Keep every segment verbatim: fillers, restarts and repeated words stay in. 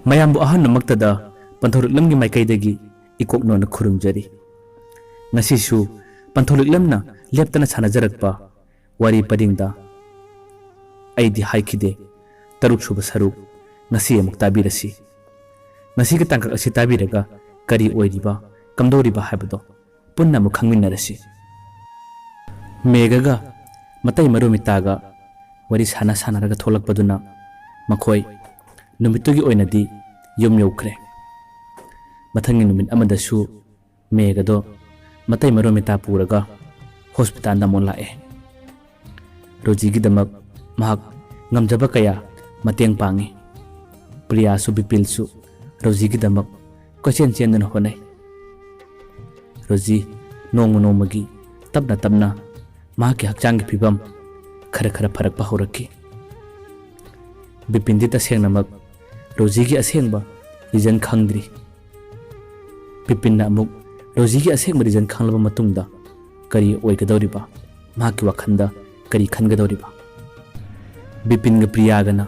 ꯃꯌꯥꯝꯕꯨ ꯑꯍꯥꯟꯕꯃꯛꯇꯗ ꯄꯟꯊꯧꯔꯤꯛꯂꯝꯒꯤ ꯃꯥꯏꯀꯩꯗꯒꯤ ꯏꯀꯣꯛꯅꯣꯅ ꯈꯨꯔꯨꯝꯖꯔꯤ꯫ ꯉꯁꯤꯁꯨ ꯄꯟꯊꯧꯔꯤꯛꯂꯝꯅ ꯂꯦꯞꯇꯅ ꯁꯥꯟꯅꯖꯔꯛꯄ ꯋꯥꯔꯤ ꯄꯔꯤꯡꯗ ꯑꯩꯗꯤ ꯍꯥꯏꯈꯤꯗꯦ ꯇꯔꯨꯛ ꯁꯨꯕ ꯁꯔꯨꯛ ꯉꯁꯤ ꯑꯃꯨꯛ ꯇꯥꯕꯤꯔꯁꯤ꯫ ꯉꯁꯤꯒꯤ ꯇꯥꯡꯀꯛ ꯑꯁꯤ ꯇꯥꯕꯤꯔꯒ ꯀꯔꯤ ꯑꯣꯏꯔꯤꯕ, ꯀꯝꯗꯧꯔꯤꯕ ꯍꯥꯏꯕꯗꯣ ꯄꯨꯟꯅ ꯑꯃꯨꯛ ꯈꯪꯃꯤꯟꯅꯔꯁꯤ꯫ ꯃꯦꯘꯒ ꯃꯇꯩ ꯃꯔꯨ ꯃꯤꯇꯥꯒ ꯋꯥꯔꯤ ꯁꯥꯟꯅ ꯁꯥꯟꯅꯔꯒ ꯊꯣꯛꯂꯛꯄꯗꯨꯅ ꯃꯈꯣꯏ ꯅꯨꯃꯤꯠꯇꯨꯒꯤ ꯑꯣꯏꯅꯗꯤ ꯌꯨꯝ ꯌꯧꯈ꯭ꯔꯦ꯫ ꯃꯊꯪꯒꯤ ꯅꯨꯃꯤꯠ ꯑꯃꯗꯁꯨ ꯃꯦꯘꯗꯣ ꯃꯇꯩ ꯃꯔꯨ ꯃꯤꯇꯥ ꯄꯨꯔꯒ ꯍꯣꯁꯄꯤꯇꯥꯜꯗ ꯑꯃꯨꯛ ꯂꯥꯛꯑꯦ꯫ ꯔꯣꯖꯤꯒꯤꯗꯃꯛ ꯃꯍꯥꯛ ꯉꯝꯖꯕ ꯀꯌꯥ ꯃꯇꯦꯡ ꯄꯥꯡꯉꯤ꯫ ꯄ꯭ꯔꯤꯌꯥꯁꯨ ꯕꯤꯄꯤꯜꯁꯨ ꯔꯣꯖꯤꯒꯤꯗꯃꯛ ꯀꯣꯏꯆꯦꯟ ꯆꯦꯟꯗꯨꯅ ꯍꯣꯠꯅꯩ꯫ ꯔꯣꯖꯤ ꯅꯣꯡꯃ ꯅꯣꯡꯃꯒꯤ ꯇꯞꯅ ꯇꯞꯅ ꯃꯍꯥꯛꯀꯤ ꯍꯛꯆꯥꯡꯒꯤ ꯐꯤꯕꯝ ꯈꯔ ꯈꯔ ꯐꯔꯛꯄ ꯍꯧꯔꯛꯈꯤ꯫ ꯕꯤꯄꯤꯟꯗꯤ ꯇꯁꯦꯡꯅꯃꯛ ꯔꯣꯖꯤꯒꯤ ꯑꯁꯦꯡꯕ ꯔꯤꯖꯟ ꯈꯪꯗ꯭ꯔꯤ꯫ ꯕꯤꯄꯤꯟꯅ ꯑꯃꯨꯛ ꯔꯣꯖꯤꯒꯤ ꯑꯁꯦꯡꯕ ꯔꯤꯖꯟ ꯈꯪꯂꯕ ꯃꯇꯨꯡꯗ ꯀꯔꯤ ꯑꯣꯏꯒꯗꯧꯔꯤꯕ? ꯃꯍꯥꯛꯀꯤ ꯋꯥꯈꯜꯗ ꯀꯔꯤ ꯈꯟꯒꯗꯧꯔꯤꯕ? ꯕꯤꯄꯤꯟꯒ ꯄ꯭ꯔꯤꯌꯥꯒꯅ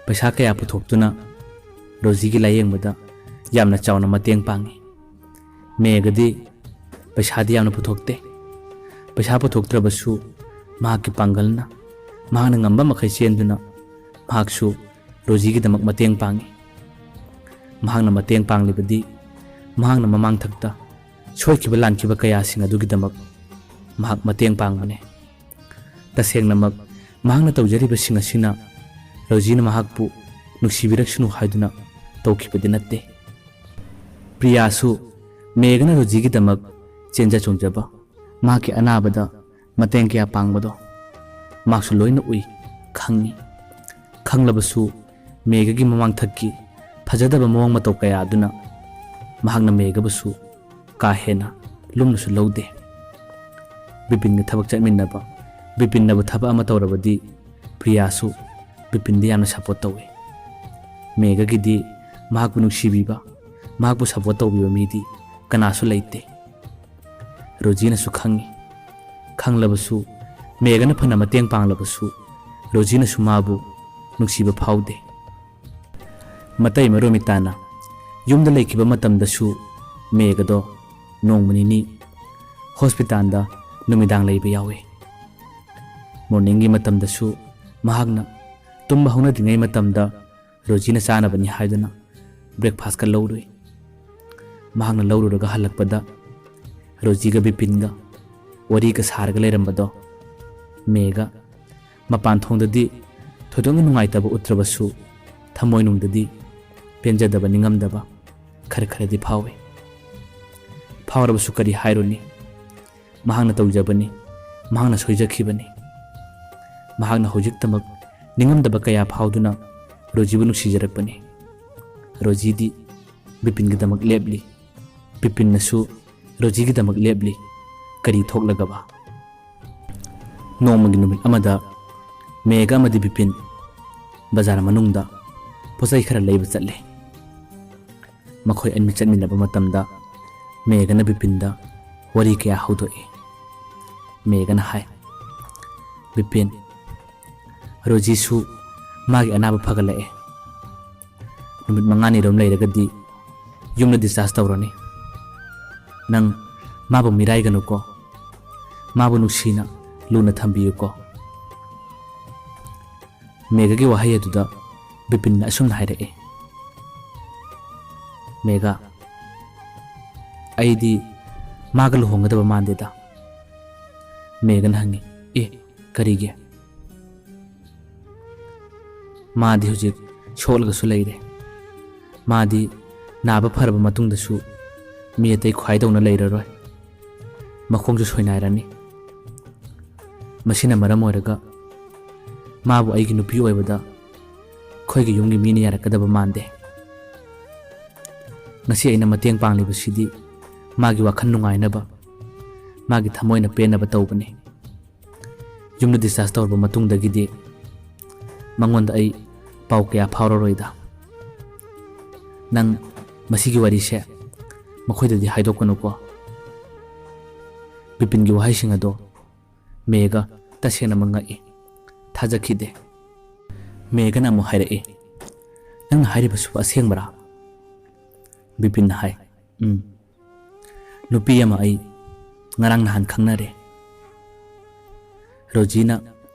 ꯄꯩꯁꯥ ꯀꯌꯥ ꯄꯨꯊꯣꯛꯇꯨꯅ ꯔꯣꯖꯤꯒꯤ ꯂꯥꯌꯦꯡꯕꯗ ꯌꯥꯝꯅ ꯆꯥꯎꯅ ꯃꯇꯦꯡ ꯄꯥꯡꯉꯤ꯫ ꯃꯦꯒꯗꯤ ꯄꯩꯁꯥꯗꯤ ꯌꯥꯝꯅ ꯄꯨꯊꯣꯛꯇꯦ꯫ ꯄꯩꯁꯥ ꯄꯨꯊꯣꯛꯇ꯭ꯔꯕꯁꯨ ꯃꯍꯥꯛꯀꯤ ꯄꯥꯡꯒꯜꯅ, ꯃꯍꯥꯛꯅ ꯉꯝꯕ ꯃꯈꯩ ꯆꯦꯟꯗꯨꯅ ꯃꯍꯥꯛꯁꯨ ꯔꯣꯖꯤꯒꯤꯗꯃꯛ ꯃꯇꯦꯡ ꯄꯥꯡꯉꯤ꯫ ꯃꯍꯥꯛꯅ ꯃꯇꯦꯡ ꯄꯥꯡꯂꯤꯕꯗꯤ ꯃꯍꯥꯛꯅ ꯃꯃꯥꯡꯊꯛꯇ ꯁꯣꯏꯈꯤꯕ ꯂꯥꯟꯈꯤꯕ ꯀꯌꯥꯁꯤꯡ ꯑꯗꯨꯒꯤꯗꯃꯛ ꯃꯍꯥꯛ ꯃꯇꯦꯡ ꯄꯥꯡꯕꯅꯤ꯫ ꯇꯁꯦꯡꯅꯃꯛ ꯃꯍꯥꯛꯅ ꯇꯧꯖꯔꯤꯕꯁꯤꯡ ꯑꯁꯤꯅ ꯔꯣꯖꯤꯅ ꯃꯍꯥꯛꯄꯨ ꯅꯨꯡꯁꯤꯕꯤꯔꯛꯁꯅꯨ ꯍꯥꯏꯗꯨꯅ ꯇꯧꯈꯤꯕꯗꯤ ꯅꯠꯇꯦ꯫ ꯄ꯭ꯔꯤꯌꯥꯁꯨ ꯃꯦꯒꯅ ꯔꯣꯖꯤꯒꯤꯗꯃꯛ ꯆꯦꯟꯖ ꯆꯣꯡꯖꯕ, ꯃꯍꯥꯛꯀꯤ ꯑꯅꯥꯕꯗ ꯃꯇꯦꯡ ꯀꯌꯥ ꯄꯥꯡꯕꯗꯣ ꯃꯍꯥꯛꯁꯨ ꯂꯣꯏꯅ ꯎꯏ, ꯈꯪꯏ꯫ ꯈꯪꯂꯕꯁꯨ ꯃꯦꯒꯒꯤ ꯃꯃꯥꯡꯊꯛꯀꯤ ꯐꯖꯗꯕ ꯃꯑꯣꯡ ꯃꯇꯧ ꯀꯌꯥ ꯑꯗꯨꯅ ꯃꯍꯥꯛꯅ ꯃꯦꯒꯕꯨꯁꯨ ꯀꯥ ꯍꯦꯟꯅ ꯂꯨꯝꯅꯁꯨ ꯂꯧꯗꯦ꯫ ꯕꯤꯄꯤꯟꯒ ꯊꯕꯛ ꯆꯠꯃꯤꯟꯅꯕ, ꯕꯤꯄꯤꯟꯅꯕꯨ ꯊꯕꯛ ꯑꯃ ꯇꯧꯔꯕꯗꯤ ꯄ꯭ꯔꯤꯌꯥꯁꯨ ꯕꯤꯄꯤꯟꯗ ꯌꯥꯝꯅ ꯁꯄꯣꯔꯠ ꯇꯧꯏ꯫ ꯃꯦꯒꯒꯤꯗꯤ ꯃꯍꯥꯛꯄꯨ ꯅꯨꯡꯁꯤꯕꯤꯕ, ꯃꯍꯥꯛꯄꯨ ꯁꯄꯣꯔꯠ ꯇꯧꯕꯤꯕ ꯃꯤꯗꯤ ꯀꯅꯥꯁꯨ ꯂꯩꯇꯦ꯫ ꯔꯣꯖꯤꯅꯁꯨ ꯈꯪꯏ꯫ ꯈꯪꯂꯕꯁꯨ, ꯃꯦꯒꯅ ꯐꯅ ꯃꯇꯦꯡ ꯄꯥꯡꯂꯕꯁꯨ ꯔꯣꯖꯤꯅꯁꯨ ꯃꯥꯕꯨ ꯅꯨꯡꯁꯤꯕ ꯐꯥꯎꯗꯦ꯫ ꯃꯇꯩ ꯃꯔꯣꯃꯤꯇꯥꯅ ꯌꯨꯝꯗ ꯂꯩꯈꯤꯕ ꯃꯇꯝꯗꯁꯨ ꯃꯦꯒꯗꯣ ꯅꯣꯡꯃ ꯅꯤꯅꯤ ꯍꯣꯁꯄꯤꯇꯥꯜꯗ ꯅꯨꯃꯤꯗꯥꯡ ꯂꯩꯕ ꯌꯥꯎꯏ꯫ ꯃꯣꯔꯅꯤꯡꯒꯤ ꯃꯇꯝꯗꯁꯨ ꯃꯍꯥꯛꯅ ꯇꯨꯝꯕ ꯍꯧꯅꯗ꯭ꯔꯤꯉꯩ ꯃꯇꯝꯗ ꯔꯣꯖꯤꯅ ꯆꯥꯅꯕꯅꯤ ꯍꯥꯏꯗꯨꯅ ꯕ꯭ꯔꯦꯛꯐꯥꯁꯀ ꯂꯧꯔꯨꯏ꯫ ꯃꯍꯥꯛꯅ ꯂꯧꯔꯨꯔꯒ ꯍꯜꯂꯛꯄꯗ ꯔꯣꯖꯤꯒ ꯕꯤꯄꯤꯟꯒ ꯋꯥꯔꯤꯒ ꯁꯥꯔꯒ ꯂꯩꯔꯝꯕꯗꯣ ꯃꯦꯒ ꯃꯄꯥꯟ ꯊꯣꯡꯗꯗꯤ ꯊꯣꯏꯗꯣꯛꯅ ꯅꯨꯡꯉꯥꯏꯇꯕ ꯎꯠꯇ꯭ꯔꯕꯁꯨ ꯊꯃꯣꯏꯅꯨꯡꯗꯗꯤ ꯄꯦꯟꯖꯗꯕ ꯅꯤꯡꯉꯝꯗꯕ ꯈꯔ ꯈꯔꯗꯤ ꯐꯥꯎꯏ꯫ ꯐꯥꯎꯔꯕꯁꯨ ꯀꯔꯤ ꯍꯥꯏꯔꯨꯅꯤ? ꯃꯍꯥꯛꯅ ꯇꯧꯖꯕꯅꯤ, ꯃꯍꯥꯛꯅ ꯁꯣꯏꯖꯈꯤꯕꯅꯤ꯫ ꯃꯍꯥꯛꯅ ꯍꯧꯖꯤꯛꯇꯃꯛ ꯅꯤꯡꯉꯝꯗꯕ ꯀꯌꯥ ꯐꯥꯎꯗꯨꯅ ꯔꯣꯖꯤꯕꯨ ꯅꯨꯡꯁꯤꯖꯔꯛꯄꯅꯤ꯫ ꯔꯣꯖꯤꯗꯤ ꯕꯤꯄꯤꯟꯒꯤꯗꯃꯛ ꯂꯦꯞꯂꯤ꯫ ꯕꯤꯄꯤꯟꯅꯁꯨ ꯔꯣꯖꯤꯒꯤꯗꯃꯛ ꯂꯦꯞꯂꯤ꯫ ꯀꯔꯤ ꯊꯣꯛꯂꯒꯕ? ꯅꯣꯡꯃꯒꯤ ꯅꯨꯃꯤꯠ ꯑꯃꯗ ꯃꯦꯒ ꯑꯃꯗꯤ ꯕꯤꯄꯤꯟ ꯕꯖꯥꯔ ꯃꯅꯨꯡꯗ ꯄꯣꯠꯆꯩ ꯈꯔ ꯂꯩꯕ ꯆꯠꯂꯦ꯫ ꯃꯈꯣꯏ ꯑꯅꯤ ꯆꯠꯃꯤꯟꯅꯕ ꯃꯇꯝꯗ ꯃꯦꯒꯅ ꯕꯤꯄꯤꯟꯗ ꯋꯥꯔꯤ ꯀꯌꯥ ꯍꯧꯗꯣꯛꯏ꯫ ꯃꯦꯒꯅ ꯍꯥꯏ, "ꯕꯤꯄꯤꯟ, ꯔꯣꯖꯤꯁꯨ ꯃꯥꯒꯤ ꯑꯅꯥꯕ ꯐꯒꯠꯂꯛꯑꯦ꯫ ꯅꯨꯃꯤꯠ ꯃꯉꯥꯅꯤꯔꯣꯝ ꯂꯩꯔꯒꯗꯤ ꯌꯨꯝꯗ ꯗꯤꯁꯆꯥꯔꯖ ꯇꯧꯔꯅꯤ꯫ ꯅꯪ ꯃꯥꯕꯨ ꯃꯤꯔꯥꯏꯒꯅꯨꯀꯣ꯫ ꯃꯥꯕꯨ ꯅꯨꯡꯁꯤꯅ, ꯂꯨꯅ ꯊꯝꯕꯤꯌꯨꯀꯣ꯫" ꯃꯦꯒꯒꯤ ꯋꯥꯍꯩ ꯑꯗꯨꯗ ꯕꯤꯄꯤꯟꯅ ꯑꯁꯨꯝꯅ ꯍꯥꯏꯔꯛꯏ, "ꯃꯦꯒ, ꯑꯩꯗꯤ ꯃꯥꯒ ꯂꯨꯍꯣꯡꯒꯗꯕ ꯃꯥꯟꯗꯦꯗ꯫" ꯃꯦꯒꯅ ꯍꯪꯉꯤ, "ꯑꯦ, ꯀꯔꯤꯒꯤ?" "ꯃꯥꯗꯤ ꯍꯧꯖꯤꯛ ꯁꯣꯛꯂꯒꯁꯨ ꯂꯩꯔꯦ꯫ ꯃꯥꯗꯤ ꯅꯥꯕ ꯐꯔꯕ ꯃꯇꯨꯡꯗꯁꯨ ꯃꯤ ꯑꯇꯩ ꯈ꯭ꯋꯥꯏꯗꯧꯅ ꯂꯩꯔꯔꯣꯏ꯫ ꯃꯈꯣꯡꯁꯨ ꯁꯣꯏꯅꯥꯏꯔꯅꯤ꯫ ꯃꯁꯤꯅ ꯃꯔꯝ ꯑꯣꯏꯔꯒ ꯃꯥꯕꯨ ꯑꯩꯒꯤ ꯅꯨꯄꯤ ꯑꯣꯏꯕꯗ ꯑꯩꯈꯣꯏꯒꯤ ꯌꯨꯝꯒꯤ ꯃꯤꯅ ꯌꯥꯔꯛꯀꯗꯕ ꯃꯥꯟꯗꯦ꯫ ꯉꯁꯤ ꯑꯩꯅ ꯃꯇꯦꯡ ꯄꯥꯡꯂꯤꯕꯁꯤꯗꯤ ꯃꯥꯒꯤ ꯋꯥꯈꯜ ꯅꯨꯡꯉꯥꯏꯅꯕ, ꯃꯥꯒꯤ ꯊꯃꯣꯏꯅ ꯄꯦꯟꯅꯕ ꯇꯧꯕꯅꯤ꯫ ꯌꯨꯝꯗ ꯗꯤꯁꯆꯥꯔꯖ ꯇꯧꯔꯕ ꯃꯇꯨꯡꯗꯒꯤꯗꯤ ꯃꯉꯣꯟꯗ ꯑꯩ ꯄꯥꯎ ꯀꯌꯥ ꯐꯥꯎꯔꯔꯣꯏꯗ꯫ ꯅꯪ ꯃꯁꯤꯒꯤ ꯋꯥꯔꯤꯁꯦ ꯃꯈꯣꯏꯗꯗꯤ ꯍꯥꯏꯗꯣꯛꯀꯅꯨꯀꯣ꯫" ꯕꯤꯄꯤꯟꯒꯤ ꯋꯥꯍꯩꯁꯤꯡ ꯑꯗꯣ ꯃꯦꯒ ꯇꯁꯦꯡꯅꯃꯛ ꯉꯛꯏ꯫ ꯊꯥꯖꯈꯤꯗꯦ꯫ ꯃꯦꯒꯅ ꯑꯃꯨꯛ ꯍꯥꯏꯔꯛꯏ, "ꯅꯪꯅ ꯍꯥꯏꯔꯤꯕꯁꯤꯕꯨ ꯑꯁꯦꯡꯕꯔꯥ?" ꯕꯤꯄꯤꯟꯅ ꯍꯥꯏ, "ꯎꯝ꯫ ꯅꯨꯄꯤ ꯑꯃ ꯑꯩ ꯉꯔꯥꯡ ꯅꯍꯥꯟ ꯈꯪꯅꯔꯦ꯫ ꯔꯣꯖꯤꯅ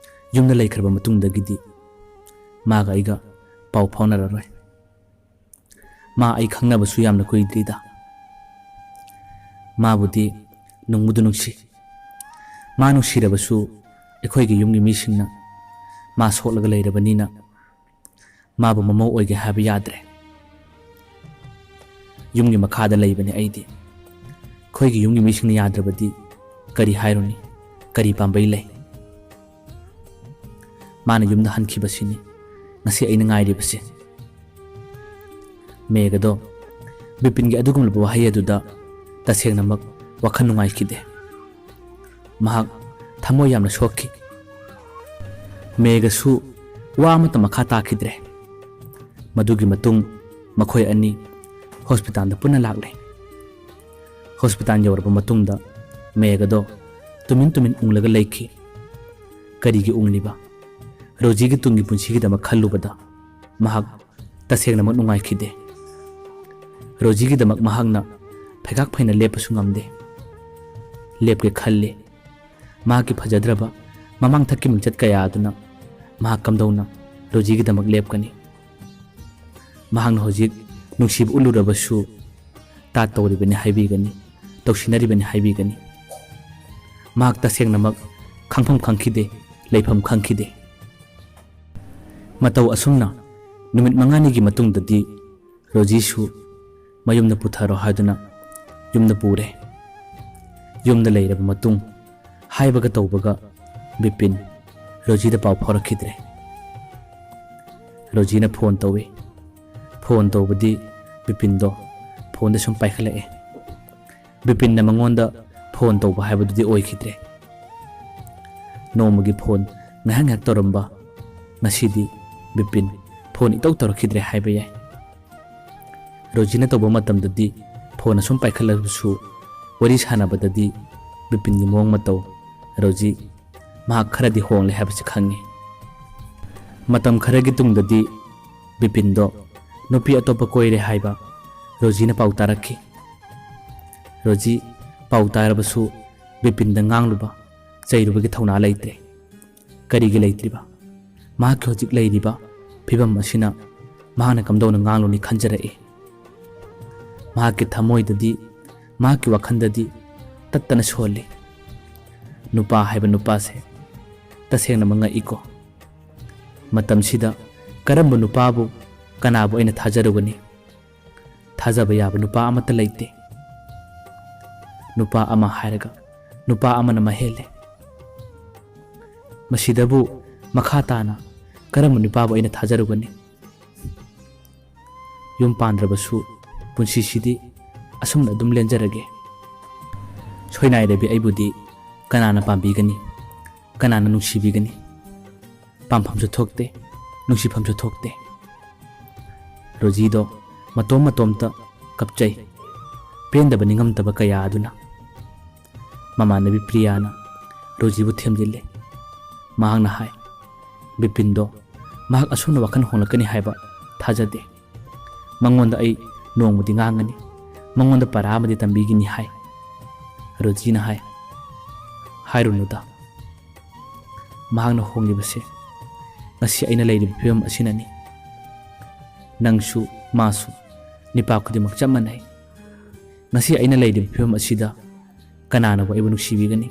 ꯌꯨꯝꯗ ꯂꯩꯈ꯭ꯔꯕ ꯃꯇꯨꯡꯗꯒꯤꯗꯤ ꯃꯥꯒ ꯑꯩꯒ ꯄꯥꯎ ꯐꯥꯎꯅꯔꯔꯣꯏ꯫ ꯃꯥ ꯑꯩ ꯈꯪꯅꯕꯁꯨ ꯌꯥꯝꯅ ꯀꯨꯏꯗ꯭ꯔꯤꯗ꯫ ꯃꯥꯕꯨꯗꯤ ꯅꯨꯡꯕꯨꯗꯤ ꯅꯨꯡꯁꯤ꯫ ꯃꯥ ꯅꯨꯡꯁꯤꯔꯕꯁꯨ ꯑꯩꯈꯣꯏꯒꯤ ꯌꯨꯝꯒꯤ ꯃꯤꯁꯤꯡꯅ ꯃꯥ ꯁꯣꯛꯂꯒ ꯂꯩꯔꯕꯅꯤꯅ ꯃꯥꯕꯨ ꯃꯃꯧ ꯑꯣꯏꯒꯦ ꯍꯥꯏꯕ ꯌꯥꯗ꯭ꯔꯦ꯫ ꯌꯨꯝꯒꯤ ꯃꯈꯥꯗ ꯂꯩꯕꯅꯦ ꯑꯩꯗꯤ꯫ ꯑꯩꯈꯣꯏꯒꯤ ꯌꯨꯝꯒꯤ ꯃꯤꯁꯤꯡꯅ ꯌꯥꯗ꯭ꯔꯕꯗꯤ ꯀꯔꯤ ꯍꯥꯏꯔꯨꯅꯤ? ꯀꯔꯤ ꯄꯥꯝꯕꯩ ꯂꯩ? ꯃꯥꯅ ꯌꯨꯝꯗ ꯍꯟꯈꯤꯕꯁꯤꯅꯤ ꯉꯁꯤ ꯑꯩꯅ ꯉꯥꯏꯔꯤꯕꯁꯦ꯫" ꯃꯦꯘꯗꯣ ꯕꯤꯄꯤꯟꯒꯤ ꯑꯗꯨꯒꯨꯝꯂꯕ ꯋꯥꯍꯩ ꯑꯗꯨꯗ ꯇꯁꯦꯡꯅꯃꯛ ꯋꯥꯈꯜ ꯅꯨꯡꯉꯥꯏꯈꯤꯗꯦ꯫ ꯃꯍꯥꯛ ꯊꯃꯣꯏ ꯌꯥꯝꯅ ꯁꯣꯛꯈꯤ꯫ ꯃꯦꯘꯁꯨ ꯋꯥ ꯑꯃꯠꯇ ꯃꯈꯥ ꯇꯥꯈꯤꯗ꯭ꯔꯦ꯫ ꯃꯗꯨꯒꯤ ꯃꯇꯨꯡ ꯃꯈꯣꯏ ꯑꯅꯤ ꯍꯣꯁꯄꯤꯇꯥꯜꯗ ꯄꯨꯟꯅ ꯂꯥꯛꯂꯦ꯫ ꯍꯣꯁꯄꯤꯇꯥꯜ ꯌꯧꯔꯕ ꯃꯇꯨꯡꯗ ꯃꯦꯘꯗꯣ ꯇꯨꯃꯤꯟ ꯇꯨꯃꯤꯟ ꯎꯪꯂꯒ ꯂꯩꯈꯤ꯫ ꯀꯔꯤꯒꯤ ꯎꯪꯂꯤꯕ? ꯔꯣꯖꯤꯒꯤ ꯇꯨꯡꯒꯤ ꯄꯨꯟꯁꯤꯒꯤꯗꯃꯛ ꯈꯜꯂꯨꯕꯗ ꯃꯍꯥꯛ ꯇꯁꯦꯡꯅꯃꯛ ꯅꯨꯡꯉꯥꯏꯈꯤꯗꯦ꯫ ꯔꯣꯖꯤꯒꯤꯗꯃꯛ ꯃꯍꯥꯛꯅ ꯐꯩꯒꯥꯛ ꯐꯩꯅ ꯂꯦꯞꯄꯁꯨ ꯉꯝꯗꯦ꯫ ꯂꯦꯞꯀꯦ ꯈꯜꯂꯤ꯫ ꯃꯍꯥꯛꯀꯤ ꯐꯖꯗ꯭ꯔꯕ ꯃꯃꯥꯡꯊꯛꯀꯤ ꯃꯤꯡꯆꯠ ꯀꯌꯥ ꯑꯗꯨꯅ ꯃꯍꯥꯛ ꯀꯝꯗꯧꯅ ꯔꯣꯖꯤꯒꯤꯗꯃꯛ ꯂꯦꯞꯀꯅꯤ? ꯃꯍꯥꯛꯅ ꯍꯧꯖꯤꯛ ꯅꯨꯡꯁꯤꯕ ꯎꯠꯂꯨꯔꯕꯁꯨ ꯇꯥꯠ ꯇꯧꯔꯤꯕꯅꯤ ꯍꯥꯏꯕꯤꯒꯅꯤ, ꯇꯧꯁꯤꯟꯅꯔꯤꯕꯅꯤ ꯍꯥꯏꯕꯤꯒꯅꯤ꯫ ꯃꯍꯥꯛ ꯇꯁꯦꯡꯅꯃꯛ ꯈꯪꯐꯝ ꯈꯪꯈꯤꯗꯦ, ꯂꯩꯐꯝ ꯈꯪꯈꯤꯗꯦ꯫ ꯃꯇꯧ ꯑꯁꯨꯝꯅ ꯅꯨꯃꯤꯠ ꯃꯉꯥꯅꯤꯒꯤ ꯃꯇꯨꯡꯗꯗꯤ ꯔꯣꯖꯤꯁꯨ ꯃꯌꯨꯝꯗ ꯄꯨꯊꯔꯣ ꯍꯥꯏꯗꯨꯅ ꯌꯨꯝꯗ ꯄꯨꯔꯦ꯫ ꯌꯨꯝꯗ ꯂꯩꯔꯕ ꯃꯇꯨꯡ ꯍꯥꯏꯕꯒ ꯇꯧꯕꯒ ꯕꯤꯄꯤꯟ ꯔꯣꯖꯤꯗ ꯄꯥꯎ ꯐꯥꯎꯔꯛꯈꯤꯗ꯭ꯔꯦ꯫ ꯔꯣꯖꯤꯅ ꯐꯣꯟ ꯇꯧꯏ꯫ ꯐꯣꯟ ꯇꯧꯕꯗꯤ ꯕꯤꯄꯤꯟꯗꯣ ꯐꯣꯟꯗ ꯁꯨꯝ ꯄꯥꯏꯈꯠꯂꯛꯑꯦ꯫ ꯕꯤꯄꯤꯟꯅ ꯃꯉꯣꯟꯗ ꯐꯣꯟ ꯇꯧꯕ ꯍꯥꯏꯕꯗꯨꯗꯤ ꯑꯣꯏꯈꯤꯗ꯭ꯔꯦ꯫ ꯅꯣꯡꯃꯒꯤ ꯐꯣꯟ ꯉꯥꯏꯍꯥꯛ ꯉꯥꯏꯍꯥꯛ ꯇꯧꯔꯝꯕ, ꯉꯁꯤꯗꯤ ꯕꯤꯄꯤꯟ ꯐꯣꯟ ꯏꯇꯧ ꯇꯧꯔꯛꯈꯤꯗ꯭ꯔꯦ ꯍꯥꯏꯕ ꯌꯥꯏ꯫ ꯔꯣꯖꯤꯅ ꯇꯧꯕ ꯃꯇꯝꯗꯗꯤ ꯐꯣꯟ ꯑꯁꯨꯝ ꯄꯥꯏꯈꯠꯂꯕꯁꯨ ꯋꯥꯔꯤ ꯁꯥꯟꯅꯕꯗꯗꯤ ꯕꯤꯄꯤꯟꯒꯤ ꯃꯑꯣꯡ ꯃꯇꯧ ꯔꯣꯖꯤ ꯃꯍꯥꯛ ꯈꯔꯗꯤ ꯍꯣꯡꯂꯦ ꯍꯥꯏꯕꯁꯤ ꯈꯪꯉꯤ꯫ ꯃꯇꯝ ꯈꯔꯒꯤ ꯇꯨꯡꯗꯗꯤ ꯕꯤꯄꯤꯟꯗꯣ ꯅꯨꯄꯤ ꯑꯇꯣꯞꯄ ꯀꯣꯏꯔꯦ ꯍꯥꯏꯕ ꯔꯣꯖꯤꯅ ꯄꯥꯎ ꯇꯥꯔꯛꯈꯤ꯫ ꯔꯣꯖꯤ ꯄꯥꯎ ꯇꯥꯔꯕꯁꯨ ꯕꯤꯄꯤꯟꯗ ꯉꯥꯡꯂꯨꯕ, ꯆꯩꯔꯨꯕꯒꯤ ꯊꯧꯅꯥ ꯂꯩꯇ꯭ꯔꯦ꯫ ꯀꯔꯤꯒꯤ ꯂꯩꯇ꯭ꯔꯤꯕ? ꯃꯍꯥꯛꯀꯤ ꯍꯧꯖꯤꯛ ꯂꯩꯔꯤꯕ ꯐꯤꯕꯝ ꯑꯁꯤꯅ ꯃꯍꯥꯛꯅ ꯀꯝꯗꯧꯅ ꯉꯥꯡꯂꯨꯅꯤ ꯈꯟꯖꯔꯛꯏ꯫ ꯃꯍꯥꯛꯀꯤ ꯊꯃꯣꯏꯗꯗꯤ, ꯃꯍꯥꯛꯀꯤ ꯋꯥꯈꯜꯗꯗꯤ ꯇꯠꯇꯅ ꯁꯣꯜꯂꯤ꯫ ꯅꯨꯄꯥ ꯍꯥꯏꯕ ꯅꯨꯄꯥꯁꯦ ꯇꯁꯦꯡꯅꯃꯛ ꯉꯛꯏꯀꯣ꯫ ꯃꯇꯝꯁꯤꯗ ꯀꯔꯝꯕ ꯅꯨꯄꯥꯕꯨ, ꯀꯅꯥꯕꯨ ꯑꯩꯅ ꯊꯥꯖꯔꯨꯒꯅꯤ? ꯊꯥꯖꯕ ꯌꯥꯕ ꯅꯨꯄꯥ ꯑꯃꯠꯇ ꯂꯩꯇꯦ꯫ ꯅꯨꯄꯥ ꯑꯃ ꯍꯥꯏꯔꯒ ꯅꯨꯄꯥ ꯑꯃꯅ ꯃꯍꯦꯜꯂꯦ꯫ ꯃꯁꯤꯗꯕꯨ ꯃꯈꯥ ꯇꯥꯅ ꯀꯔꯝꯕ ꯅꯨꯄꯥꯕꯨ ꯑꯩꯅ ꯊꯥꯖꯔꯨꯒꯅꯤ? ꯌꯨꯝ ꯄꯥꯟꯗ꯭ꯔꯕꯁꯨ ꯄꯨꯟꯁꯤꯁꯤꯗꯤ ꯑꯁꯨꯝꯅ ꯑꯗꯨꯝ ꯂꯦꯟꯖꯔꯒꯦ꯫ ꯁꯣꯏꯅꯥꯏꯔꯕꯤ ꯑꯩꯕꯨꯗꯤ ꯀꯅꯥꯅ ꯄꯥꯝꯕꯤꯒꯅꯤ? ꯀꯅꯥꯅ ꯅꯨꯡꯁꯤꯕꯤꯒꯅꯤ? ꯄꯥꯝꯐꯝꯁꯨ ꯊꯣꯛꯇꯦ, ꯅꯨꯡꯁꯤꯐꯝꯁꯨ ꯊꯣꯛꯇꯦ꯫ ꯔꯣꯖꯤꯗꯣ ꯃꯇꯣꯝ ꯃꯇꯣꯝꯇ ꯀꯞꯆꯩ꯫ ꯄꯦꯟꯗꯕ ꯅꯤꯡꯉꯝꯗꯕ ꯀꯌꯥ ꯑꯗꯨꯅ꯫ ꯃꯃꯥꯟꯅꯕꯤ ꯄ꯭ꯔꯤꯌꯥꯅ ꯔꯣꯖꯤꯕꯨ ꯊꯦꯝꯖꯤꯜꯂꯤ꯫ ꯃꯍꯥꯛꯅ ꯍꯥꯏ, "ꯕꯤꯄꯤꯟꯗꯣ ꯃꯍꯥꯛ ꯑꯁꯨꯝꯅ ꯋꯥꯈꯜ ꯍꯣꯡꯂꯛꯀꯅꯤ ꯍꯥꯏꯕ ꯊꯥꯖꯗꯦ꯫ ꯃꯉꯣꯟꯗ ꯑꯩ ꯅꯣꯡꯃꯗꯤ ꯉꯥꯡꯒꯅꯤ, ꯃꯉꯣꯟꯗ ꯄꯔꯥ ꯑꯃꯗꯤ ꯇꯝꯕꯤꯒꯅꯤ" ꯍꯥꯏ꯫ ꯔꯣꯖꯤꯅ ꯍꯥꯏ, "ꯍꯥꯏꯔꯨꯅꯨꯗ꯫ ꯃꯍꯥꯛꯅ ꯍꯣꯡꯂꯤꯕꯁꯦ ꯉꯁꯤ ꯑꯩꯅ ꯂꯩꯔꯤꯕ ꯐꯤꯕꯝ ꯑꯁꯤꯅꯅꯤ꯫ ꯅꯪꯁꯨ, ꯃꯥꯁꯨ, ꯅꯨꯄꯥ ꯈꯨꯗꯤꯡꯃꯛ ꯆꯞ ꯃꯥꯟꯅꯩ꯫ ꯉꯁꯤ ꯑꯩꯅ ꯂꯩꯔꯤꯕ ꯐꯤꯕꯝ ꯑꯁꯤꯗ ꯀꯅꯥꯅꯕꯨ ꯑꯩꯕꯨ ꯅꯨꯡꯁꯤꯕꯤꯒꯅꯤ?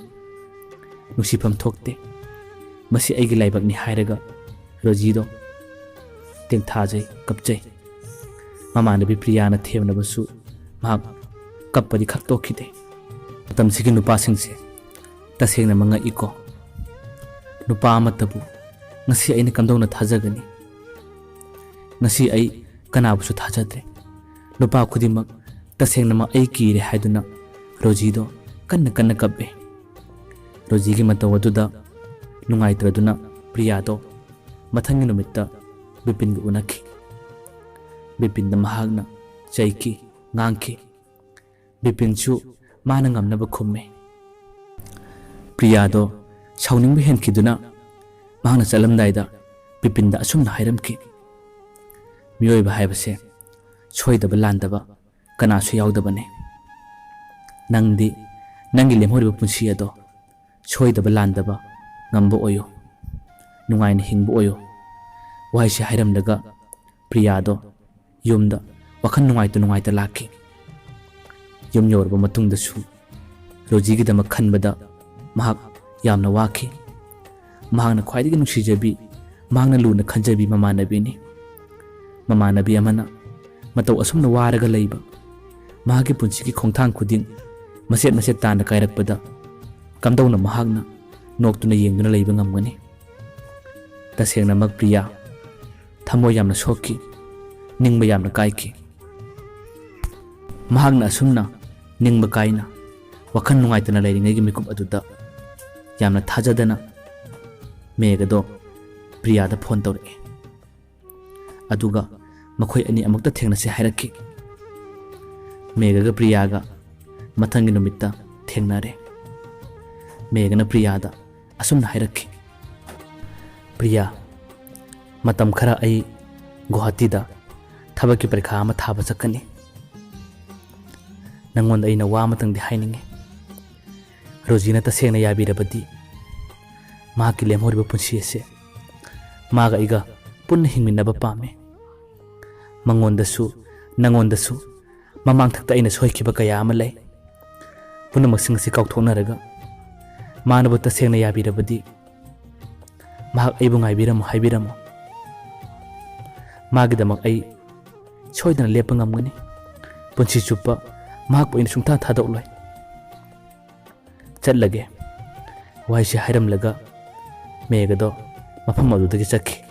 ꯅꯨꯡꯁꯤꯐꯝ ꯊꯣꯛꯇꯦ꯫ ꯃꯁꯤ ꯑꯩꯒꯤ ꯂꯥꯏꯕꯛꯅꯤ" ꯍꯥꯏꯔꯒ ꯔꯣꯖꯤꯗꯣ ꯇꯦꯡꯊꯥꯖꯩ, ꯀꯞꯆꯩ꯫ ꯃꯃꯥꯟꯅꯕꯤ ꯄ꯭ꯔꯤꯌꯥꯅ ꯊꯦꯝꯅꯕꯁꯨ ꯃꯍꯥꯛ ꯀꯞꯄꯗꯤ ꯈꯛ ꯇꯣꯛꯈꯤꯗꯦ꯫ ꯃꯇꯝꯁꯤꯒꯤ ꯅꯨꯄꯥꯁꯤꯡꯁꯦ ꯇꯁꯦꯡꯅ ꯃꯉꯛꯏꯀꯣ꯫ ꯅꯨꯄꯥ ꯑꯃꯠꯇꯕꯨ ꯉꯁꯤ ꯑꯩꯅ ꯀꯝꯗꯧꯅ ꯊꯥꯖꯒꯅꯤ? ꯉꯁꯤ ꯑꯩ ꯀꯅꯥꯕꯨꯁꯨ ꯊꯥꯖꯗ꯭ꯔꯦ꯫ ꯅꯨꯄꯥ ꯈꯨꯗꯤꯡꯃꯛ ꯇꯁꯦꯡꯅꯃꯛ ꯑꯩ ꯀꯤꯔꯦ ꯍꯥꯏꯗꯨꯅ ꯔꯣꯖꯤꯗꯣ ꯀꯟꯅ ꯀꯟꯅ ꯀꯞꯄꯦ꯫ ꯔꯣꯖꯤꯒꯤ ꯃꯇꯧ ꯑꯗꯨꯗ ꯅꯨꯡꯉꯥꯏꯇ꯭ꯔꯗꯨꯅ ꯄ꯭ꯔꯤꯌꯥꯗꯣ ꯃꯊꯪꯒꯤ ꯅꯨꯃꯤꯠꯇ ꯕꯤꯄꯤꯟꯒ ꯎꯅꯈꯤ꯫ ꯕꯤꯄꯤꯟꯗ ꯃꯍꯥꯛꯅ ꯆꯩꯈꯤ, ꯉꯥꯡꯈꯤ꯫ ꯕꯤꯄꯤꯟꯁꯨ ꯃꯥꯅ ꯉꯝꯅꯕ ꯈꯨꯝꯃꯦ꯫ ꯄ꯭ꯔꯤꯌꯥꯗꯣ ꯁꯥꯎꯅꯤꯡꯕ ꯍꯦꯟꯈꯤꯗꯨꯅ ꯃꯍꯥꯛꯅ ꯆꯠꯂꯝꯗꯥꯏꯗ ꯕꯤꯄꯤꯟꯗ ꯑꯁꯨꯝꯅ ꯍꯥꯏꯔꯝꯈꯤ, ꯃꯤꯑꯣꯏꯕ ꯍꯥꯏꯕꯁꯦ ꯁꯣꯏꯗꯕ ꯂꯥꯟꯗꯕ ꯀꯅꯥꯁꯨ ꯌꯥꯎꯗꯕꯅꯤ꯫ ꯅꯪꯗꯤ ꯅꯪꯒꯤ ꯂꯦꯝꯍꯧꯔꯤꯕ ꯄꯨꯟꯁꯤ ꯑꯗꯣ ꯁꯣꯏꯗꯕ ꯂꯥꯟꯗꯕ ꯉꯝꯕ ꯑꯣꯏꯌꯨ, ꯅꯨꯡꯉꯥꯏꯅ ꯍꯤꯡꯕ ꯑꯣꯏꯌꯨ꯫ ꯋꯥꯍꯩꯁꯤ ꯍꯥꯏꯔꯝꯂꯒ ꯄ꯭ꯔꯤꯌꯥꯗꯣ ꯌꯨꯝꯗ ꯋꯥꯈꯜ ꯅꯨꯡꯉꯥꯏꯇ ꯅꯨꯡꯉꯥꯏꯇ ꯂꯥꯛꯈꯤ꯫ ꯌꯨꯝ ꯌꯧꯔꯕ ꯃꯇꯨꯡꯗꯁꯨ ꯔꯣꯖꯤꯒꯤꯗꯃꯛ ꯈꯟꯕꯗ ꯃꯍꯥꯛ ꯌꯥꯝꯅ ꯋꯥꯈꯤ꯫ ꯃꯍꯥꯛꯅ ꯈ꯭ꯋꯥꯏꯗꯒꯤ ꯅꯨꯡꯁꯤꯖꯕꯤ, ꯃꯍꯥꯛꯅ ꯂꯨꯅ ꯈꯟꯖꯕꯤ ꯃꯃꯥꯟꯅꯕꯤꯅꯤ꯫ ꯃꯃꯥꯟꯅꯕꯤ ꯑꯃꯅ ꯃꯇꯧ ꯑꯁꯨꯝꯅ ꯋꯥꯔꯒ ꯂꯩꯕ, ꯃꯍꯥꯛꯀꯤ ꯄꯨꯟꯁꯤꯒꯤ ꯈꯣꯡꯊꯥꯡ ꯈꯨꯗꯤꯡ ꯃꯆꯦꯠ ꯃꯆꯦꯠ ꯇꯥꯅ ꯀꯥꯏꯔꯛꯄꯗ ꯀꯝꯗꯧꯅ ꯃꯍꯥꯛꯅ ꯅꯣꯛꯇꯨꯅ ꯌꯦꯡꯗꯨꯅ ꯂꯩꯕ ꯉꯝꯒꯅꯤ? ꯇꯁꯦꯡꯅꯃꯛ ꯄ꯭ꯔꯤꯌꯥ ꯊꯃꯣꯏ ꯌꯥꯝꯅ ꯁꯣꯛꯈꯤ, ꯅꯤꯡꯕ ꯌꯥꯝꯅ ꯀꯥꯏꯈꯤ꯫ ꯃꯍꯥꯛꯅ ꯑꯁꯨꯝꯅ ꯅꯤꯡꯕ ꯀꯥꯏꯅ ꯋꯥꯈꯜ ꯅꯨꯡꯉꯥꯏꯇꯅ ꯂꯩꯔꯤꯉꯩꯒꯤ ꯃꯤꯀꯨꯞ ꯑꯗꯨꯗ ꯌꯥꯝꯅ ꯊꯥꯖꯗꯅ ꯃꯦꯘꯗꯣ ꯄ꯭ꯔꯤꯌꯥꯗ ꯐꯣꯟ ꯇꯧꯔꯛꯏ꯫ ꯑꯗꯨꯒ ꯃꯈꯣꯏ ꯑꯅꯤ ꯑꯃꯨꯛꯇ ꯊꯦꯡꯅꯁꯤ ꯍꯥꯏꯔꯛꯈꯤ꯫ ꯃꯦꯘꯒ ꯄ꯭ꯔꯤꯌꯥꯒ ꯃꯊꯪꯒꯤ ꯅꯨꯃꯤꯠꯇ ꯊꯦꯡꯅꯔꯦ꯫ ꯃꯦꯘꯅ ꯄ꯭ꯔꯤꯌꯥꯗ ꯑꯁꯨꯝꯅ ꯍꯥꯏꯔꯛꯈꯤ, "ꯄ꯭ꯔꯤꯌꯥ, ꯃꯇꯝ ꯈꯔ ꯑꯩ ꯒꯨꯋꯥꯍꯥꯇꯤꯗ ꯊꯕꯛꯀꯤ ꯄꯔꯤꯈꯥ ꯑꯃ ꯊꯥꯕ ꯆꯠꯀꯅꯤ꯫ ꯅꯪꯉꯣꯟꯗ ꯑꯩꯅ ꯋꯥ ꯑꯃꯇꯪꯗꯤ ꯍꯥꯏꯅꯤꯡꯉꯤ꯫ ꯔꯣꯖꯤꯅ ꯇꯁꯦꯡꯅ ꯌꯥꯕꯤꯔꯕꯗꯤ ꯃꯍꯥꯛꯀꯤ ꯂꯦꯝꯍꯧꯔꯤꯕ ꯄꯨꯟꯁꯤ ꯑꯁꯦ ꯃꯥꯒ ꯑꯩꯒ ꯄꯨꯟꯅ ꯍꯤꯡꯃꯤꯟꯅꯕ ꯄꯥꯝꯃꯤ꯫ ꯃꯉꯣꯟꯗꯁꯨ, ꯅꯉꯣꯟꯗꯁꯨ ꯃꯃꯥꯡꯊꯛꯇ ꯑꯩꯅ ꯁꯣꯏꯈꯤꯕ ꯀꯌꯥ ꯑꯃ ꯂꯩ꯫ ꯄꯨꯝꯅꯃꯛꯁꯤꯡ ꯑꯁꯤ ꯀꯥꯎꯊꯣꯛꯅꯔꯒ ꯃꯥꯅꯕꯨ ꯇꯁꯦꯡꯅ ꯌꯥꯕꯤꯔꯕꯗꯤ ꯃꯍꯥꯛ ꯑꯩꯕꯨ ꯉꯥꯏꯕꯤꯔꯝꯃꯨ ꯍꯥꯏꯕꯤꯔꯝꯃꯨ꯫ ꯃꯥꯒꯤꯗꯃꯛ ꯑꯩ ꯁꯣꯏꯗꯅ ꯂꯦꯞꯄ ꯉꯝꯒꯅꯤ꯫ ꯄꯨꯟꯁꯤ ꯆꯨꯞꯄ ꯃꯍꯥꯛꯄꯨ ꯑꯩꯅ ꯁꯨꯡꯊꯥ ꯊꯥꯗꯣꯛꯂꯣꯏ꯫ ꯆꯠꯂꯒꯦ" ꯋꯥꯍꯩꯁꯤ ꯍꯥꯏꯔꯝꯂꯒ ꯃꯦꯘꯗꯣ ꯃꯐꯝ ꯑꯗꯨꯗꯒꯤ ꯆꯠꯈꯤ꯫